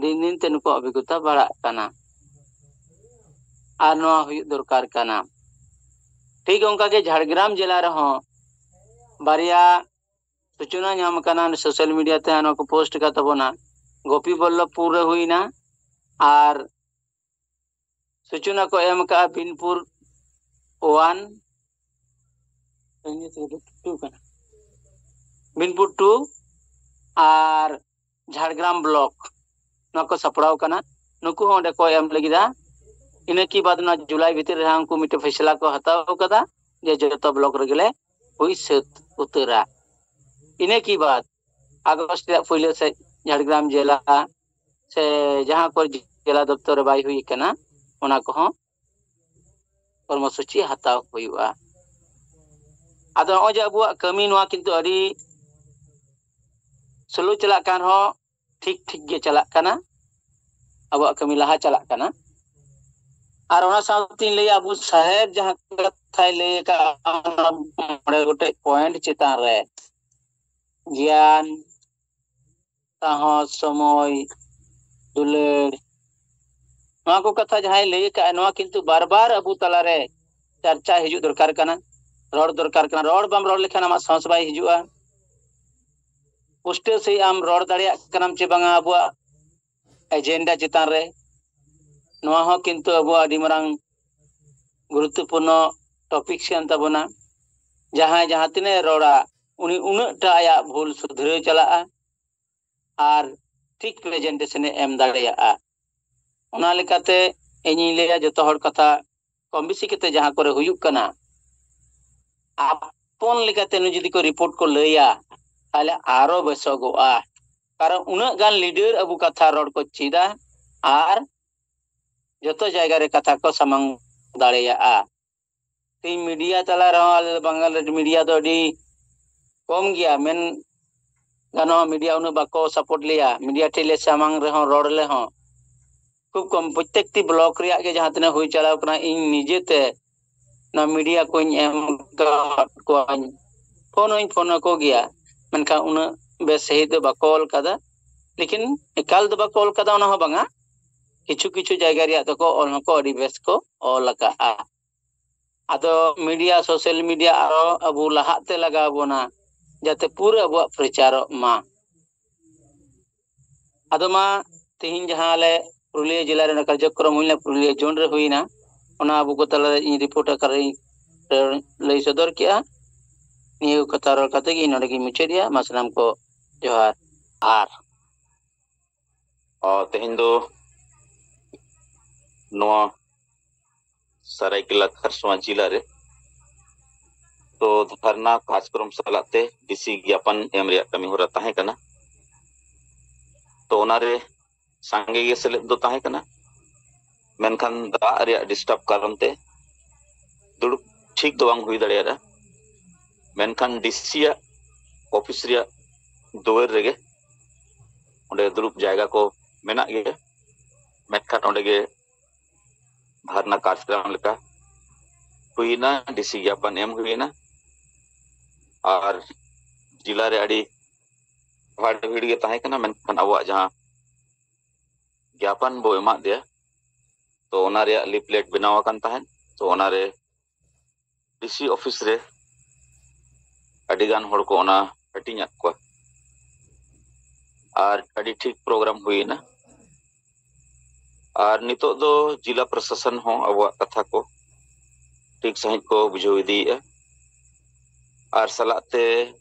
ᱫᱤᱱ ᱫᱤᱱ ᱛᱮ ᱱᱩᱠᱩᱣᱟᱜ ᱚᱵᱷᱤᱜᱽᱜᱚᱛᱟ ᱵᱟᱲᱦᱟᱜ ᱠᱟᱱᱟ᱾ ᱟᱨ ᱱᱚᱣᱟ ᱦᱩᱭᱩᱜ ᱫᱚᱨᱠᱟᱨ ᱠᱟᱱᱟ᱾ ᱴᱷᱤᱠ ᱚᱱᱠᱟ ᱜᱮ ᱡᱷᱟᱲᱜᱨᱟᱢ ᱡᱮᱞᱟ ᱨᱮᱦᱚᱸ ᱵᱟᱨᱭᱟ ᱥᱩᱪᱚᱱᱟ ᱧᱟᱢ ᱟᱠᱟᱱᱟ, ᱥᱳᱥᱟᱞ ᱢᱤᱰᱤᱭᱟ ᱛᱮ ᱱᱚᱣᱟ ᱠᱚ ᱯᱳᱥᱴ ᱟᱠᱟᱫ ᱛᱟᱵᱚᱱᱟ᱾ ᱜᱳᱯᱤ ᱵᱚᱞᱞᱚᱵᱷᱯᱩᱨ ᱨᱮ ᱦᱩᱭᱱᱟ, ᱟᱨ ᱥᱩᱪᱚᱱᱟ ᱠᱚ ᱮᱢ ᱟᱠᱟᱫᱼᱟ ᱵᱤᱱᱯᱩᱨ ᱳᱣᱟᱱ, ᱴᱩ ᱠᱟᱱᱟ, ᱵᱤᱱᱯᱩᱨ ᱴᱩ ᱟᱨ ᱡᱷᱟᱲᱜᱨᱟᱢ ᱵᱞᱚᱠ, ᱱᱚᱣᱟ ᱠᱚ ᱥᱟᱯᱲᱟᱣ ᱠᱟᱱᱟ᱾ ᱱᱩᱠᱩ ᱦᱚᱸ ᱚᱸᱰᱮ ᱠᱚ ᱮᱢ ᱞᱟᱹᱜᱤᱫᱟ᱾ ᱤᱱᱟᱹ ᱠᱤ ᱵᱟᱫ ᱱᱚᱣᱟ ᱡᱩᱞᱟᱭ ᱵᱷᱤᱛᱤᱨ ᱨᱮ ᱩᱱᱠᱩ ᱢᱤᱫᱴᱮᱱ ᱯᱷᱮᱥᱞᱟ ᱠᱚ ᱦᱟᱛᱟᱣ ᱠᱟᱫᱟ ᱡᱮ ᱡᱚᱛᱚ ᱵᱞᱚᱠ ᱨᱮᱜᱮ ᱞᱮ ᱦᱩᱭ ᱥᱟᱹᱛ ᱩᱛᱟᱹᱨᱟ᱾ ᱤᱱᱟᱹ ᱠᱤ ᱵᱟᱫ ᱟᱜᱚᱥᱴ ᱨᱮᱭᱟᱜ ᱯᱳᱭᱞᱳ ᱥᱮᱫ ᱡᱷᱟᱲᱜᱨᱟᱢ ᱡᱮᱞᱟ ᱥᱮ ᱡᱟᱦᱟᱸ ᱠᱚᱨᱮ ᱡᱮᱞᱟ ᱫᱚᱯᱛᱚᱨ ᱨᱮ ᱵᱟᱭ ᱦᱩᱭ ᱠᱟᱱᱟ, ᱚᱱᱟ ᱠᱚᱦᱚᱸ ᱠᱚᱨᱢᱚᱥᱩᱪᱤ ᱦᱟᱛᱟᱣ ᱦᱩᱭᱩᱜᱼᱟ᱾ ᱟᱫᱚ ᱱᱚᱜᱼᱚᱭ ᱡᱮ ᱟᱵᱚᱣᱟᱜ ᱠᱟᱹᱢᱤ ᱱᱚᱣᱟ ᱠᱤᱱᱛᱩ ᱟᱹᱰᱤ ᱥᱞᱳ ᱪᱟᱞᱟᱜ ᱠᱟᱱ ᱨᱮᱦᱚᱸ ᱴᱷᱤᱠ ᱴᱷᱤᱠ ᱜᱮ ᱪᱟᱞᱟᱜ ᱠᱟᱱᱟ, ᱟᱵᱚᱣᱟᱜ ᱠᱟᱹᱢᱤ ᱞᱟᱦᱟ ᱪᱟᱞᱟᱜ ᱠᱟᱱᱟ᱾ ᱟᱨ ᱚᱱᱟ ᱥᱟᱶᱛᱮᱧ ᱞᱟᱹᱭᱟ, ᱟᱵᱚ ᱥᱟᱦᱮᱵᱽ ᱡᱟᱦᱟᱸ ᱠᱟᱛᱷᱟᱭ ᱞᱟᱹᱭ ᱟᱠᱟᱫ ᱚᱱᱟ ᱢᱚᱬᱮ ᱜᱚᱴᱮᱡ ᱯᱚᱭᱮᱱᱴ ᱪᱮᱛᱟᱱ ᱨᱮ, ᱜᱮᱭᱟᱱ, ᱥᱟᱦᱚᱥ, ᱥᱚᱢᱚᱭ, ᱫᱩᱞᱟᱹᱲ, ᱱᱚᱣᱟ ᱠᱚ ᱠᱟᱛᱷᱟ ᱡᱟᱦᱟᱸᱭ ᱞᱟᱹᱭ ᱟᱠᱟᱫᱼᱟ, ᱱᱚᱣᱟ ᱠᱤᱱᱛᱩ ᱵᱟᱨ ᱵᱟᱨ ᱟᱵᱚ ᱛᱟᱞᱟᱨᱮ ᱪᱟᱨᱪᱟ ᱦᱤᱡᱩᱜ ᱫᱚᱨᱠᱟᱨ ᱠᱟᱱᱟ᱾ ᱨᱚᱲ ᱫᱚᱨᱠᱟᱨ ᱠᱟᱱᱟ᱾ ᱨᱚᱲ ᱵᱟᱢ ᱨᱚᱲ ᱞᱮᱠᱷᱟᱱ ᱟᱢᱟᱜ ᱥᱟᱦᱚᱥ ᱵᱟᱭ ᱦᱤᱡᱩᱜᱼᱟ᱾ ᱯᱩᱥᱴᱟᱹᱣ ᱥᱟᱺᱦᱤᱡ ᱟᱢ ᱨᱚᱲ ᱫᱟᱲᱮᱭᱟᱜ ᱠᱟᱱᱟᱢ ᱪᱮ ᱵᱟᱝᱟ ᱟᱵᱚᱣᱟᱜ ᱮᱡᱮᱱᱰᱟ ᱪᱮᱛᱟᱱ ᱨᱮ, ᱱᱚᱣᱟ ᱦᱚᱸ ᱠᱤᱱᱛᱩ ᱟᱵᱚᱣᱟᱜ ᱟᱹᱰᱤ ᱢᱟᱨᱟᱝ ᱜᱩᱨᱩᱛᱛᱚᱯᱩᱨᱱᱚ ᱴᱚᱯᱤᱠ ᱠᱟᱱ ᱛᱟᱵᱚᱱᱟ᱾ ᱡᱟᱦᱟᱸᱭ ᱡᱟᱦᱟᱸ ᱛᱤᱱᱟᱹᱜ ᱮ ᱨᱚᱲᱟ, ᱩᱱᱤ ᱩᱱᱟᱹᱜ ᱴᱟ ᱟᱭᱟᱜ ᱵᱷᱩᱞ ᱥᱩᱫᱷᱨᱟᱹᱣ ᱪᱟᱞᱟᱜᱼᱟ ᱟᱨ ᱴᱷᱤᱠ ᱯᱨᱮᱡᱮᱱᱴᱮᱥᱚᱱ ᱮ ᱮᱢ ᱫᱟᱲᱮᱭᱟᱜᱼᱟ᱾ ᱚᱱᱟ ᱞᱮᱠᱟᱛᱮ ᱤᱧᱤᱧ ᱞᱟᱹᱭᱟ, ᱡᱚᱛᱚ ᱦᱚᱲ ᱠᱟᱛᱷᱟ ᱠᱚᱢ ᱵᱮᱥᱤ ᱠᱟᱛᱮ ᱡᱟᱦᱟᱸ ᱠᱚᱨᱮ ᱦᱩᱭᱩᱜ ᱠᱟᱱᱟ, ᱟᱯᱚᱱ ᱞᱮᱠᱟᱛᱮ ᱱᱩᱭ ᱡᱩᱫᱤ ᱠᱚ ᱨᱤᱯᱳᱨᱴ ᱠᱚ ᱞᱟᱹᱭᱟ, ᱛᱟᱦᱞᱮ ᱟᱨᱚ ᱵᱮᱥᱚᱜᱚᱜᱼᱟ᱾ ᱠᱟᱨᱚᱱ ᱩᱱᱟᱹᱜ ᱜᱟᱱ ᱞᱤᱰᱟᱨ ᱟᱵᱚ ᱠᱟᱛᱷᱟ ᱨᱚᱲ ᱠᱚ ᱪᱮᱫᱟ ᱟᱨ ᱡᱚᱛᱚ ᱡᱟᱭᱜᱟ ᱨᱮ ᱠᱟᱛᱷᱟ ᱠᱚ ᱥᱟᱢᱟᱝ ᱫᱟᱲᱮᱭᱟᱜᱼᱟ᱾ ᱛᱮᱦᱮᱧ ᱢᱤᱰᱤᱭᱟ ᱛᱟᱞᱟ ᱨᱮᱦᱚᱸ ᱟᱞᱮ ᱫᱚ ᱵᱟᱝᱜᱟᱞ ᱨᱮ ᱢᱤᱰᱤᱭᱟ ᱫᱚ ᱟᱹᱰᱤ ᱠᱚᱢ ᱜᱮᱭᱟ, ᱢᱮᱱ ᱜᱟᱱᱚᱜᱼᱟ᱾ ᱢᱤᱰᱤᱭᱟ ᱩᱱᱟᱹᱜ ᱵᱟᱠᱚ ᱥᱟᱯᱳᱨᱴ ᱞᱮᱭᱟ, ᱢᱤᱰᱤᱭᱟ ᱴᱷᱮᱡ ᱞᱮ ᱥᱟᱢᱟᱝ ᱨᱮᱦᱚᱸ, ᱨᱚᱲ ᱨᱮᱦᱚᱸ ᱠᱷᱩᱵ ᱠᱚᱢ᱾ ᱯᱨᱚᱛᱮᱠᱴᱤ ᱵᱞᱚᱠ ᱨᱮᱭᱟᱜ ᱜᱮ ᱡᱟᱦᱟᱸ ᱛᱤᱱᱟᱹᱜ ᱦᱩᱭ ᱪᱟᱞᱟᱣ ᱠᱟᱱᱟ, ᱤᱧ ᱱᱤᱡᱮᱛᱮ ᱱᱚᱣᱟ ᱢᱤᱰᱤᱭᱟ ᱠᱚᱧ ᱮᱢ ᱟᱠᱟᱫ ᱠᱚᱣᱟᱧ, ᱯᱷᱳᱱ ᱦᱚᱧ ᱯᱷᱳᱱ ᱟᱠᱚ ᱜᱮᱭᱟ, ᱢᱮᱱᱠᱷᱟᱱ ᱩᱱᱟᱹᱜ ᱵᱮᱥ ᱥᱟᱺᱦᱤᱡ ᱫᱚ ᱵᱟᱠᱚ ᱚᱞ ᱠᱟᱫᱟ᱾ ᱞᱮᱠᱤᱱ ᱮᱠᱟᱞ ᱫᱚ ᱵᱟᱠᱚ ᱚᱞ ᱠᱟᱫᱟ, ᱚᱱᱟ ᱦᱚᱸ ᱵᱟᱝᱟ, ᱠᱤᱪᱷᱩ ᱠᱤᱪᱷᱩ ᱡᱟᱭᱜᱟ ᱨᱮᱭᱟᱜ ᱫᱚᱠᱚ ᱚᱞ ᱦᱚᱸᱠᱚ ᱟᱹᱰᱤ ᱵᱮᱥ ᱠᱚ ᱚᱞ ᱟᱠᱟᱫᱼᱟ᱾ ᱟᱫᱚ ᱢᱤᱰᱤᱭᱟ, ᱥᱳᱥᱟᱞ ᱢᱤᱰᱤᱭᱟ ᱟᱨᱚ ᱟᱵᱚ ᱞᱟᱦᱟᱜ ᱛᱮ ᱞᱟᱜᱟᱣ ᱵᱚᱱᱟ, ᱡᱟᱛᱮ ᱯᱩᱨᱟᱹ ᱟᱵᱚᱣᱟᱜ ᱯᱨᱚᱪᱟᱨᱚᱜ ᱢᱟ᱾ ᱟᱫᱚ ᱢᱟ, ᱛᱮᱦᱮᱧ ᱡᱟᱦᱟᱸ ᱟᱞᱮ ᱯᱩᱨᱩᱞᱤᱭᱟᱹ ᱡᱮᱞᱟ ᱨᱮᱱᱟᱜ ᱠᱟᱨᱡᱚᱠᱨᱚᱢ ᱦᱩᱭᱱᱟ, ᱯᱩᱨᱩᱞᱤᱭᱟᱹ ᱡᱳᱱ ᱨᱮ ᱦᱩᱭᱱᱟ, ᱚᱱᱟ ᱟᱵᱚ ᱠᱚ ᱛᱟᱞᱟᱨᱮ ᱤᱧ ᱨᱤᱯᱳᱨᱴ ᱟᱠᱟᱫ ᱨᱮᱧ ᱞᱟᱹᱭ ᱥᱚᱫᱚᱨ ᱠᱮᱜᱼᱟ᱾ ᱱᱤᱭᱟᱹ ᱠᱚ ᱠᱟᱛᱷᱟ ᱨᱚᱲ ᱠᱟᱛᱮ ᱜᱮ ᱤᱧ ᱱᱚᱰᱮ ᱜᱤᱧ ᱢᱩᱪᱟᱹᱫ ᱮᱜᱼᱟ᱾ ᱢᱟ ᱥᱟᱱᱟᱢ ᱠᱚ ᱡᱚᱦᱟᱨ᱾ ᱟᱨ ᱚ, ᱛᱮᱦᱮᱧ ᱫᱚ ᱱᱚᱣᱟ ᱥᱟᱨᱟᱭᱠᱮᱞᱟ ᱠᱷᱟᱨᱥᱚᱶᱟ ᱡᱮᱞᱟ ᱨᱮ ᱛᱚ ᱫᱷᱟᱨᱱᱟ ᱠᱟᱨᱡᱚᱠᱨᱚᱢ ᱥᱟᱞᱟᱜ ᱛᱮ ᱰᱤᱥᱤ ᱜᱮᱭᱟᱯᱚᱱ ᱮᱢ ᱨᱮᱭᱟᱜ ᱠᱟᱹᱢᱤ ᱦᱚᱨᱟ ᱛᱟᱦᱮᱸ ᱠᱟᱱᱟ᱾ ᱛᱚ ᱚᱱᱟᱨᱮ ᱥᱟᱸᱜᱮ ᱜᱮ ᱥᱮᱞᱮᱫ ᱫᱚ ᱛᱟᱦᱮᱸ ᱠᱟᱱᱟ, ᱢᱮᱱᱠᱷᱟᱱ ᱫᱟᱜ ᱨᱮᱭᱟᱜ ᱰᱤᱥᱴᱟᱨᱵ ᱠᱟᱨᱚᱱ ᱛᱮ ᱫᱩᱲᱩᱵ ᱴᱷᱤᱠ ᱫᱚ ᱵᱟᱝ ᱦᱩᱭ ᱫᱟᱲᱮᱭᱟᱫᱟ᱾ ᱢᱮᱱᱠᱷᱟᱱ ᱰᱤᱥᱤᱭᱟᱜ ᱚᱯᱷᱤᱥ ᱨᱮᱭᱟᱜ ᱫᱩᱣᱟᱹᱨ ᱨᱮᱜᱮ ᱚᱸᱰᱮ ᱫᱩᱲᱩᱵ ᱡᱟᱭᱜᱟ ᱠᱚ ᱢᱮᱱᱟᱜ ᱜᱮᱭᱟ, ᱢᱮᱱᱠᱷᱟᱱ ᱚᱸᱰᱮ ᱜᱮ ᱫᱷᱟᱨᱱᱟ ᱠᱟᱨᱡᱚᱠᱨᱚᱢ ᱞᱮᱠᱟ ᱦᱩᱭᱮᱱᱟ, ᱰᱤᱥᱤ ᱜᱮᱭᱟᱯᱚᱱ ᱮᱢ ᱦᱩᱭᱮᱱᱟ᱾ ᱟᱨ ᱡᱮᱞᱟ ᱨᱮ ᱟᱹᱰᱤ ᱵᱷᱟᱲ ᱵᱷᱤᱲ ᱜᱮ ᱛᱟᱦᱮᱸ ᱠᱟᱱᱟ, ᱢᱮᱱᱠᱷᱟᱱ ᱟᱵᱚᱣᱟᱜ ᱡᱟᱦᱟᱸ ᱜᱮᱭᱟᱯᱚᱱ ᱵᱚ ᱮᱢᱟᱫ ᱫᱮᱭᱟ, ᱛᱚ ᱚᱱᱟ ᱨᱮᱭᱟᱜ ᱞᱤᱯᱞᱮᱴ ᱵᱮᱱᱟᱣ ᱟᱠᱟᱱ ᱛᱟᱦᱮᱸᱫ, ᱛᱚ ᱚᱱᱟᱨᱮ ᱰᱤᱥᱤ ᱚᱯᱷᱤᱥ ᱨᱮ ᱟᱹᱰᱤ ᱜᱟᱱ ᱦᱚᱲ ᱠᱚ ᱚᱱᱟ ᱦᱟᱹᱴᱤᱧᱟᱫ ᱠᱚᱣᱟ᱾ ᱟᱨ ᱟᱹᱰᱤ ᱴᱷᱤᱠ ᱯᱨᱳᱜᱨᱟᱢ ᱦᱩᱭᱮᱱᱟ᱾ ᱟᱨ ᱱᱤᱛᱚᱜ ᱫᱚ ᱡᱤᱞᱟ ᱯᱨᱚᱥᱟᱥᱚᱱ ᱦᱚᱸ ᱟᱵᱚᱣᱟᱜ ᱠᱟᱛᱷᱟ ᱠᱚ ᱴᱷᱤᱠ ᱥᱟᱺᱦᱤᱡ ᱠᱚ ᱵᱩᱡᱷᱟᱹᱣ ᱤᱫᱤᱭᱮᱫᱼᱟ᱾ ᱟᱨ ᱥᱟᱞᱟᱜ ᱛᱮ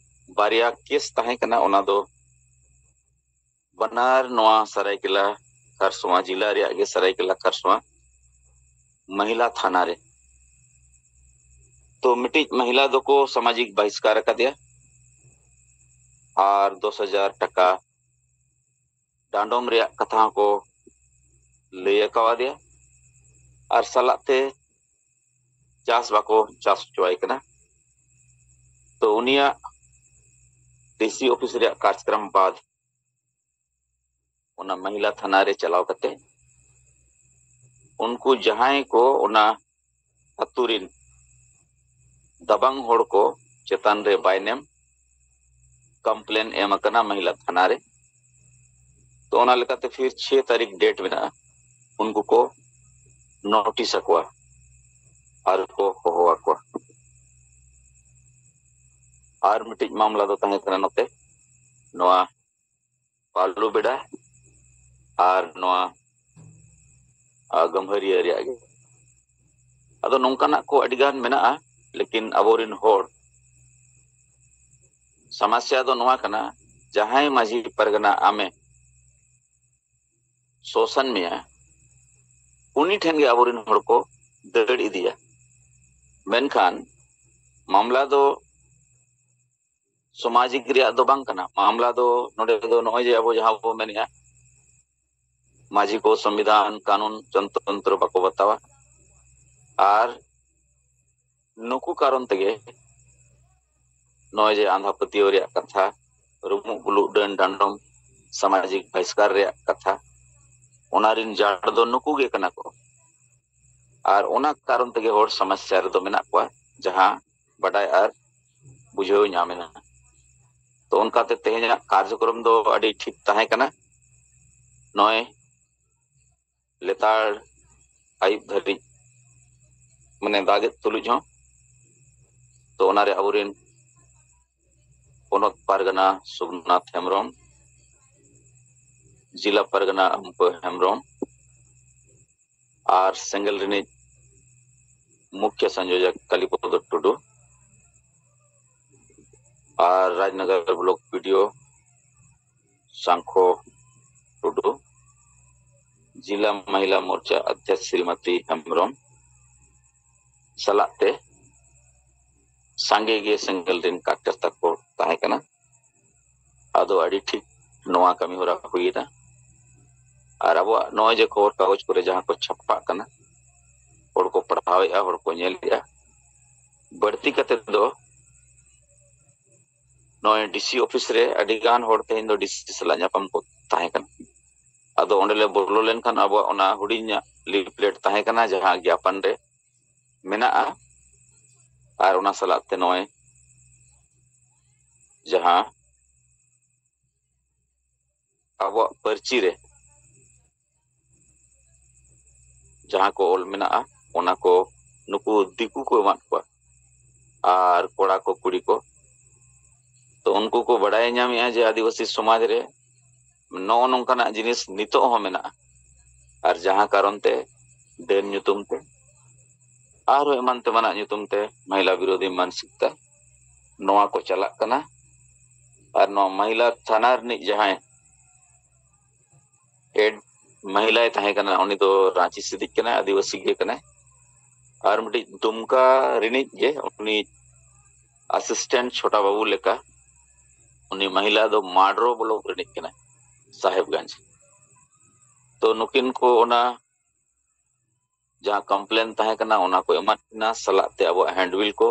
ᱵᱟᱨᱭᱟ ᱠᱮᱥ ᱛᱟᱦᱮᱸ ᱠᱟᱱᱟ, ᱚᱱᱟ ᱫᱚ ᱵᱟᱱᱟᱨ ᱱᱚᱣᱟ ᱥᱟᱨᱟᱭᱠᱮᱞᱟ ᱠᱷᱟᱨᱥᱚᱣᱟ ᱡᱤᱞᱟ ᱨᱮᱭᱟᱜ ᱜᱮ, ᱥᱟᱨᱟᱭᱠᱮᱞᱟ ᱠᱷᱟᱨᱥᱚᱣᱟ ᱢᱚᱦᱤᱞᱟ ᱛᱷᱟᱱᱟ ᱨᱮ᱾ ᱛᱚ ᱢᱤᱫᱴᱤᱡ ᱢᱚᱦᱤᱞᱟ ᱫᱚᱠᱚ ᱥᱟᱢᱟᱡᱤᱠ ᱵᱟᱦᱤᱥᱠᱟᱨ ᱟᱠᱟᱫᱮᱭᱟ ᱟᱨ ᱫᱚᱥ ᱦᱟᱡᱟᱨ ᱴᱟᱠᱟ ᱰᱟᱸᱰᱚᱢ ᱨᱮᱭᱟᱜ ᱠᱟᱛᱷᱟ ᱦᱚᱸᱠᱚ ᱞᱟᱹᱭ ᱟᱠᱟᱣᱟᱫᱮᱭᱟ᱾ ᱟᱨ ᱥᱟᱞᱟᱜ ᱛᱮ ᱪᱟᱥ ᱵᱟᱠᱚ ᱪᱟᱥ ᱦᱚᱪᱚᱣᱟᱭ ᱠᱟᱱᱟ᱾ ᱛᱚ ᱩᱱᱤᱭᱟᱜ ᱰᱤᱥᱤ ᱚᱯᱷᱤᱥ ᱨᱮᱭᱟᱜ ᱠᱟᱨᱡᱚᱠᱨᱚᱢ ᱵᱟᱫ ᱚᱱᱟ ᱢᱚᱦᱤᱞᱟ ᱛᱷᱟᱱᱟ ᱨᱮ ᱪᱟᱞᱟᱣ ᱠᱟᱛᱮ ᱩᱱᱠᱩ ᱡᱟᱦᱟᱸᱭ ᱠᱚ ᱚᱱᱟ ᱟᱛᱳ ᱨᱮᱱ ᱫᱟᱵᱟᱝ ᱦᱚᱲ ᱠᱚ ᱪᱮᱛᱟᱱ ᱨᱮ ᱵᱟᱭᱱᱮᱢ ᱠᱚᱢᱯᱞᱮᱱ ᱮᱢ ᱟᱠᱟᱱᱟ ᱢᱚᱦᱤᱞᱟ ᱛᱷᱟᱱᱟ ᱨᱮ᱾ ᱛᱚ ᱚᱱᱟ ᱞᱮᱠᱟᱛᱮ ᱯᱷᱤᱨ ᱪᱷᱚᱭ ᱛᱟᱹᱨᱤᱠᱷ ᱰᱮᱴ ᱢᱮᱱᱟᱜᱼᱟ, ᱩᱱᱠᱩ ᱠᱚ ᱱᱳᱴᱤᱥ ᱟᱠᱚᱣᱟ ᱟᱨ ᱠᱚ ᱦᱚᱦᱚ ᱟᱠᱚᱣᱟ᱾ ᱟᱨ ᱢᱤᱫᱴᱤᱡ ᱢᱟᱢᱞᱟ ᱫᱚ ᱛᱟᱦᱮᱸ ᱠᱟᱱᱟ ᱱᱚᱛᱮ ᱱᱚᱣᱟ ᱯᱟᱞᱩ ᱵᱮᱰᱟ ᱟᱨ ᱱᱚᱣᱟ ᱟᱨ ᱜᱟᱹᱢᱵᱷᱟᱹᱨᱤᱭᱟᱹ ᱨᱮᱭᱟᱜ ᱜᱮ᱾ ᱟᱫᱚ ᱱᱚᱝᱠᱟᱱᱟᱜ ᱠᱚ ᱟᱹᱰᱤ ᱜᱟᱱ ᱢᱮᱱᱟᱜᱼᱟ, ᱞᱮᱠᱤᱱ ᱟᱵᱚᱨᱮᱱ ᱦᱚᱲ ᱥᱚᱢᱚᱥᱥᱟ ᱫᱚ ᱱᱚᱣᱟ ᱠᱟᱱᱟ, ᱡᱟᱦᱟᱸᱭ ᱢᱟᱹᱡᱷᱤ ᱯᱟᱨᱜᱟᱱᱟ ᱟᱢᱮ ᱥᱳᱥᱟᱱ ᱢᱮᱭᱟ, ᱩᱱᱤ ᱴᱷᱮᱱ ᱜᱮ ᱟᱵᱚᱨᱮᱱ ᱦᱚᱲ ᱠᱚ ᱫᱟᱹᱲ ᱤᱫᱤᱭᱟ᱾ ᱢᱮᱱᱠᱷᱟᱱ ᱢᱟᱢᱞᱟ ᱫᱚ ᱥᱟᱢᱟᱡᱤᱠ ᱨᱮᱭᱟᱜ ᱫᱚ ᱵᱟᱝ ᱠᱟᱱᱟ᱾ ᱢᱟᱢᱞᱟ ᱫᱚ ᱱᱚᱰᱮ ᱫᱚ ᱱᱚᱜᱼᱚᱭ ᱡᱮ ᱟᱵᱚ ᱡᱟᱦᱟᱸ ᱵᱚ ᱢᱮᱱᱮᱫᱼᱟ, ᱢᱟᱹᱡᱷᱤ ᱠᱚ ᱥᱚᱝᱵᱤᱫᱷᱟᱱ, ᱠᱟᱹᱱᱩᱱ, ᱡᱚᱱᱛᱨᱚ ᱛᱚᱱᱛᱨᱚ ᱵᱟᱠᱚ ᱵᱟᱛᱟᱣᱟ᱾ ᱟᱨ ᱱᱩᱠᱩ ᱠᱟᱨᱚᱱ ᱛᱮᱜᱮ ᱱᱚᱜᱼᱚᱭ ᱡᱮ ᱟᱸᱫᱷᱟ ᱯᱟᱹᱛᱭᱟᱹᱣ ᱨᱮᱭᱟᱜ ᱠᱟᱛᱷᱟ, ᱨᱩᱢᱩᱜ ᱵᱩᱞᱩᱜ, ᱰᱟᱹᱱ ᱰᱟᱸᱰᱚᱢ, ᱥᱟᱢᱟᱡᱤᱠ ᱵᱟᱦᱤᱥᱠᱟᱨ ᱨᱮᱭᱟᱜ ᱠᱟᱛᱷᱟ, ᱚᱱᱟ ᱨᱤᱱ ᱡᱟᱲ ᱫᱚ ᱱᱩᱠᱩ ᱜᱮ ᱠᱟᱱᱟ ᱠᱚ᱾ ᱟᱨ ᱚᱱᱟ ᱠᱟᱨᱚᱱ ᱛᱮᱜᱮ ᱦᱚᱲ ᱥᱚᱢᱚᱥᱥᱟ ᱨᱮᱫᱚ ᱢᱮᱱᱟᱜ ᱠᱚᱣᱟ, ᱡᱟᱦᱟᱸ ᱵᱟᱰᱟᱭ ᱟᱨ ᱵᱩᱡᱷᱟᱹᱣ ᱧᱟᱢ ᱮᱱᱟ᱾ ᱛᱚ ᱚᱱᱠᱟᱛᱮ ᱛᱮᱦᱮᱧᱟᱜ ᱠᱟᱨᱡᱚᱠᱨᱚᱢ ᱫᱚ ᱟᱹᱰᱤ ᱴᱷᱤᱠ ᱛᱟᱦᱮᱸ ᱠᱟᱱᱟ᱾ ᱱᱚᱜᱼᱚᱭ ᱞᱮᱛᱟᱲ ᱟᱹᱭᱩᱵ ᱫᱷᱟᱹᱵᱤᱡ, ᱢᱟᱱᱮ ᱫᱟᱜᱮᱫ ᱛᱩᱞᱩᱡ ᱦᱚᱸ ᱛᱚ ᱚᱱᱟᱨᱮ ᱟᱵᱚᱨᱮᱱ ᱯᱚᱱᱚᱛ ᱯᱟᱨᱜᱟᱱᱟ ᱥᱳᱢᱱᱟᱛᱷ ᱦᱮᱢᱵᱨᱚᱢ, ᱡᱮᱞᱟ ᱯᱟᱨᱜᱟᱱᱟ ᱟᱢᱯᱟᱹ ᱦᱮᱢᱵᱨᱚᱢ ᱟᱨ ᱥᱮᱸᱜᱮᱞ ᱨᱤᱱᱤᱡ ᱢᱩᱠᱷᱭᱟᱹ ᱥᱚᱝᱡᱳᱡᱚᱠ ᱠᱟᱞᱤᱯᱚᱫᱚ ᱴᱩᱰᱩ ᱟᱨ ᱨᱟᱡᱽᱱᱚᱜᱚᱨ ᱵᱞᱚᱠ ᱵᱤᱰᱤᱳ ᱥᱟᱝᱠᱷᱚ ᱴᱩᱰᱩ, ᱡᱮᱞᱟ ᱢᱚᱦᱤᱞᱟ ᱢᱳᱨᱪᱟ ᱟᱫᱷᱭᱚᱠᱥ ᱥᱨᱤᱢᱚᱛᱤ ᱦᱮᱢᱵᱨᱚᱢ ᱥᱟᱞᱟᱜ ᱛᱮ ᱥᱟᱸᱜᱮ ᱜᱮ ᱥᱮᱸᱜᱮᱞ ᱨᱮᱱ ᱠᱟᱨᱡᱚᱠᱚᱨᱛᱟ ᱠᱚ ᱛᱟᱦᱮᱸ ᱠᱟᱱᱟ᱾ ᱟᱫᱚ ᱟᱹᱰᱤ ᱴᱷᱤᱠ ᱱᱚᱣᱟ ᱠᱟᱹᱢᱤ ᱦᱚᱨᱟ ᱦᱩᱭᱮᱱᱟ᱾ ᱟᱨ ᱟᱵᱚᱣᱟᱜ ᱱᱚᱜᱼᱚᱭ ᱡᱮ ᱠᱷᱚᱵᱚᱨ ᱠᱟᱜᱚᱡᱽ ᱠᱚᱨᱮ ᱡᱟᱦᱟᱸ ᱠᱚ ᱪᱷᱟᱯᱟᱜ ᱠᱟᱱᱟ, ᱦᱚᱲ ᱠᱚ ᱯᱟᱲᱦᱟᱣᱮᱫᱼᱟ, ᱦᱚᱲ ᱠᱚ ᱧᱮᱞᱮᱫᱼᱟ, ᱵᱟᱹᱲᱛᱤ ᱠᱟᱛᱮ ᱫᱚ ᱱᱚᱜᱼᱚᱭ ᱰᱤᱥᱤ ᱚᱯᱷᱤᱥ ᱨᱮ ᱟᱹᱰᱤ ᱜᱟᱱ ᱦᱚᱲ ᱛᱮᱦᱮᱧ ᱫᱚ ᱰᱤᱥᱤ ᱥᱟᱞᱟᱜ ᱧᱟᱯᱟᱢ ᱠᱚ ᱛᱟᱦᱮᱸ ᱠᱟᱱᱟ᱾ ᱟᱫᱚ ᱚᱸᱰᱮ ᱞᱮ ᱵᱚᱞᱚ ᱞᱮᱱᱠᱷᱟᱱ ᱟᱵᱚᱣᱟᱜ ᱚᱱᱟ ᱦᱩᱰᱤᱧᱟᱜ ᱞᱤᱯᱷᱞᱮᱴ ᱛᱟᱦᱮᱸ ᱠᱟᱱᱟ, ᱡᱟᱦᱟᱸ ᱜᱮᱭᱟᱯᱟᱱ ᱨᱮ ᱢᱮᱱᱟᱜᱼᱟ, ᱟᱨ ᱚᱱᱟ ᱥᱟᱞᱟᱜ ᱛᱮ ᱱᱚᱜᱼᱚᱭ ᱡᱟᱦᱟᱸ ᱟᱵᱚᱣᱟᱜ ᱯᱟᱹᱨᱪᱤ ᱨᱮ ᱡᱟᱦᱟᱸ ᱠᱚ ᱚᱞ ᱢᱮᱱᱟᱜᱼᱟ, ᱚᱱᱟ ᱠᱚ ᱱᱩᱠᱩ ᱫᱤᱠᱩ ᱠᱚ ᱮᱢᱟᱫ ᱠᱚᱣᱟ, ᱟᱨ ᱠᱚᱲᱟ ᱠᱚ ᱠᱩᱲᱤ ᱠᱚ᱾ ᱛᱚ ᱩᱱᱠᱩ ᱠᱚ ᱵᱟᱰᱟᱭ ᱧᱟᱢᱮᱫᱼᱟ ᱡᱮ ᱟᱹᱫᱤᱵᱟᱹᱥᱤ ᱥᱚᱢᱟᱡᱽ ᱨᱮ ᱱᱚᱜᱼᱚ ᱱᱚᱝᱠᱟᱱᱟᱜ ᱡᱤᱱᱤᱥ ᱱᱤᱛᱚᱜ ᱦᱚᱸ ᱢᱮᱱᱟᱜᱼᱟ, ᱟᱨ ᱡᱟᱦᱟᱸ ᱠᱟᱨᱚᱱ ᱛᱮ ᱰᱟᱹᱱ ᱧᱩᱛᱩᱢ ᱛᱮ ᱟᱨᱦᱚᱸ ᱮᱢᱟᱱ ᱛᱮᱢᱟᱱᱟᱜ ᱧᱩᱛᱩᱢ ᱛᱮ ᱢᱚᱦᱤᱞᱟ ᱵᱤᱨᱳᱫᱷᱤ ᱢᱟᱱᱥᱤᱠᱛᱟ ᱱᱚᱣᱟ ᱠᱚ ᱪᱟᱞᱟᱜ ᱠᱟᱱᱟ᱾ ᱟᱨ ᱱᱚᱣᱟ ᱢᱚᱦᱤᱞᱟ ᱛᱷᱟᱱᱟ ᱨᱤᱱᱤᱡ ᱡᱟᱦᱟᱸᱭ ᱦᱮᱰ ᱢᱚᱦᱤᱞᱟᱭ ᱛᱟᱦᱮᱸ ᱠᱟᱱᱟ, ᱩᱱᱤ ᱫᱚ ᱨᱟᱸᱪᱤ ᱥᱤᱫᱤᱡ ᱠᱟᱱᱟᱭ, ᱟᱹᱫᱤᱵᱟᱹᱥᱤ ᱜᱮ ᱠᱟᱱᱟᱭ᱾ ᱟᱨ ᱢᱤᱫᱴᱤᱡ ᱫᱩᱢᱠᱟ ᱨᱤᱱᱤᱡ ᱜᱮ ᱩᱱᱤ ᱟᱥᱤᱥᱴᱮᱱᱴ ᱪᱷᱳᱴᱟ ᱵᱟᱹᱵᱩ ᱞᱮᱠᱟ, ᱩᱱᱤ ᱢᱚᱦᱤᱞᱟ ᱫᱚ ᱢᱟᱰᱨᱳ ᱵᱞᱚᱠ ᱨᱤᱱᱤᱡ ᱠᱟᱱᱟᱭ, ᱥᱟᱦᱮᱵᱽᱜᱚᱸᱡᱽ᱾ ᱛᱚ ᱱᱩᱠᱤᱱ ᱠᱚ ᱚᱱᱟ ᱡᱟᱦᱟᱸ ᱠᱚᱢᱯᱞᱮᱱ ᱛᱟᱦᱮᱸ ᱠᱟᱱᱟ, ᱚᱱᱟ ᱠᱚ ᱮᱢᱟᱫ ᱠᱤᱱᱟ, ᱥᱟᱞᱟᱜ ᱛᱮ ᱟᱵᱚᱣᱟᱜ ᱦᱮᱱᱰᱵᱤᱞ ᱠᱚ᱾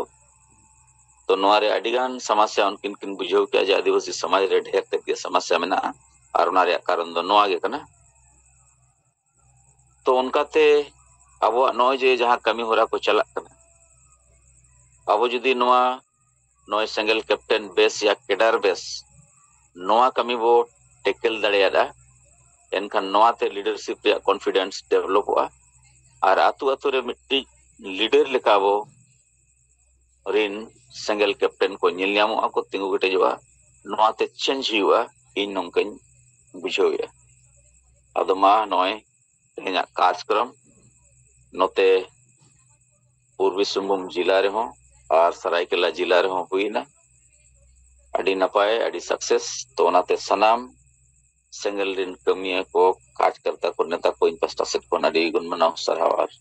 ᱛᱚ ᱱᱚᱣᱟ ᱨᱮ ᱟᱹᱰᱤ ᱜᱟᱱ ᱥᱚᱢᱚᱥᱥᱟ ᱩᱱᱠᱤᱱ ᱠᱤᱱ ᱵᱩᱡᱷᱟᱹᱣ ᱠᱮᱜᱼᱟ ᱡᱮ ᱟᱹᱫᱤᱵᱟᱹᱥᱤ ᱥᱚᱢᱟᱡᱽ ᱨᱮ ᱰᱷᱮᱨ ᱛᱮᱫ ᱜᱮ ᱥᱚᱢᱚᱥᱥᱟ ᱢᱮᱱᱟᱜᱼᱟ, ᱟᱨ ᱚᱱᱟ ᱨᱮᱭᱟᱜ ᱠᱟᱨᱚᱱ ᱫᱚ ᱱᱚᱣᱟ ᱜᱮ ᱠᱟᱱᱟ᱾ ᱛᱚ ᱚᱱᱠᱟᱛᱮ ᱟᱵᱚᱣᱟᱜ ᱱᱚᱜᱼᱚᱭ ᱡᱮ ᱡᱟᱦᱟᱸ ᱠᱟᱹᱢᱤ ᱦᱚᱨᱟ ᱠᱚ ᱪᱟᱞᱟᱜ ᱠᱟᱱᱟ, ᱟᱵᱚ ᱡᱩᱫᱤ ᱱᱚᱣᱟ ᱱᱚᱜᱼᱚᱭ ᱥᱮᱸᱜᱮᱞ ᱠᱮᱯᱴᱮᱱ ᱵᱮᱥ ᱭᱟ ᱠᱮᱰᱟᱨ ᱵᱮᱥ ᱱᱚᱣᱟ ᱠᱟᱹᱢᱤ ᱵᱚ ᱴᱮᱠᱮᱞ ᱫᱟᱲᱮᱭᱟᱫᱟ, ᱮᱱᱠᱷᱟᱱ ᱱᱚᱣᱟᱛᱮ ᱞᱤᱰᱟᱨᱥᱤᱯ ᱨᱮᱭᱟᱜ ᱠᱚᱱᱯᱷᱤᱰᱮᱱᱥ ᱰᱮᱵᱷᱞᱚᱯᱚᱜᱼᱟ᱾ ᱟᱨ ᱟᱛᱳ ᱟᱛᱳ ᱨᱮ ᱢᱤᱫᱴᱤᱡ ᱞᱤᱰᱟᱨ ᱞᱮᱠᱟ ᱵᱚ ᱨᱤᱱ ᱥᱮᱸᱜᱮᱞ ᱠᱮᱯᱴᱮᱱ ᱠᱚ ᱧᱮᱞ ᱧᱟᱢᱚᱜᱼᱟ ᱠᱚ, ᱛᱤᱸᱜᱩ ᱠᱮᱴᱮᱡᱚᱜᱼᱟ᱾ ᱱᱚᱣᱟᱛᱮ ᱪᱮᱧᱡᱽ ᱦᱩᱭᱩᱜᱼᱟ, ᱤᱧ ᱱᱚᱝᱠᱟᱧ ᱵᱩᱡᱷᱟᱹᱣᱮᱫᱼᱟ᱾ ᱟᱫᱚ ᱢᱟ ᱱᱚᱜᱼᱚᱭ ᱛᱮᱦᱮᱧᱟᱜ ᱠᱟᱨᱡᱽᱠᱨᱚᱢ ᱱᱚᱛᱮ ᱯᱩᱨᱵᱤ ᱥᱤᱝᱵᱷᱩᱢ ᱡᱮᱞᱟ ᱨᱮᱦᱚᱸ ᱟᱨ ᱥᱟᱨᱟᱭᱠᱮᱞᱟ ᱡᱮᱞᱟ ᱨᱮᱦᱚᱸ ᱦᱩᱭᱱᱟ᱾ ᱟᱹᱰᱤ ᱱᱟᱯᱟᱭ, ᱟᱹᱰᱤ ᱥᱟᱠᱥᱮᱥ᱾ ᱛᱚ ᱚᱱᱟᱛᱮ ᱥᱟᱱᱟᱢ ᱥᱮᱸᱜᱮᱞ ᱨᱤᱱ ᱠᱟᱹᱢᱤᱭᱟᱹ ᱠᱚ, ᱠᱟᱨᱡᱽᱠᱚᱨᱛᱟ ᱠᱚ, ᱱᱮᱛᱟ ᱠᱚ, ᱤᱧ ᱯᱟᱥᱴᱟ ᱥᱮᱫ ᱠᱷᱚᱱ ᱟᱹᱰᱤ ᱜᱩᱱ ᱢᱟᱱᱟᱣ ᱥᱟᱨᱦᱟᱣ ᱟᱨ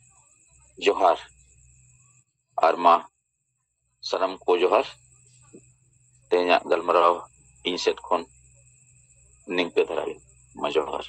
ᱡᱚᱦᱟᱨ᱾ ᱟᱨ ᱢᱟ ᱥᱟᱱᱟᱢ ᱠᱚ ᱡᱚᱦᱟᱨ᱾ ᱛᱮᱦᱮᱧᱟᱜ ᱜᱟᱞᱢᱟᱨᱟᱣ ᱤᱧ ᱥᱮᱫ ᱠᱷᱚᱱ ᱱᱤᱝᱠᱟᱹ ᱫᱷᱟᱨᱟ ᱜᱮ᱾ ᱢᱟ ᱡᱚᱦᱟᱨ᱾